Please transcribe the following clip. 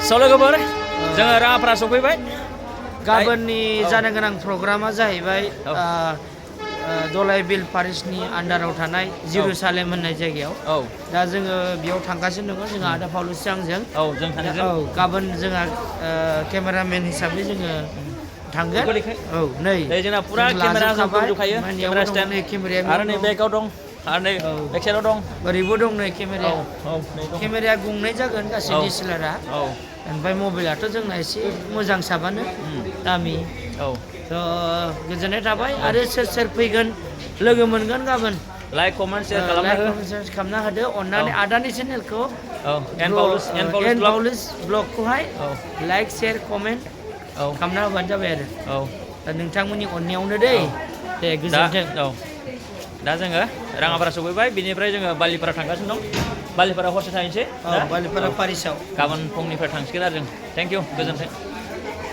सल'गोबर जोङो राङापारा सफैबाय गाबोननि जानो गोनां प्रग्रामा जाहैबाय दलाय बिल पारिसनि आन्डाराव थानाय जेरुसालेम होननाय जायगायाव दा जोङो बेयाव थांगासिनो दङ जोंहा आदा पाउलुसजो आंजों जों सानैजों गाबोन जोंहा केमेरामेन हिसाबै जोङो थांगोन नै जोंना पुरा केमेरा दंजोबखायो केमेरा स्टेन्ड केमेराया आरो नै बेकआव दं आरो नै बेक साइडआव दं ओरैबो दं नै केमेराया गंनै जागोन गासै DSLR-आ ओमफ्राय मबाइलाथ' जोंना एसे मोजां साबानो दामि गोजोननाय थाबाय आरो सोर सोर फैगोन लोगो मोनगोन गाबोन लाइक कमेन्ट शेयार खालामना होदो अननानै आदानि चेनेलखौ एन पाउलुस ब्लगखौहाय लाइक शेयार कमेन्ट खालामना होबानो जाबाय आरो दा नोंथांमोननि अननायावनो दे गोजोनथों दा जोङो राङापारा सफैबाय बिनिफ्राय जोङो बालिपारा थांगासिनो दं बालिपारा हरसे थाहैनोसै बालिपारा पारिसआव गाबोन फुंनिफ्राय थांसिगोन आरो जों थेंक इउ गोजोन्थों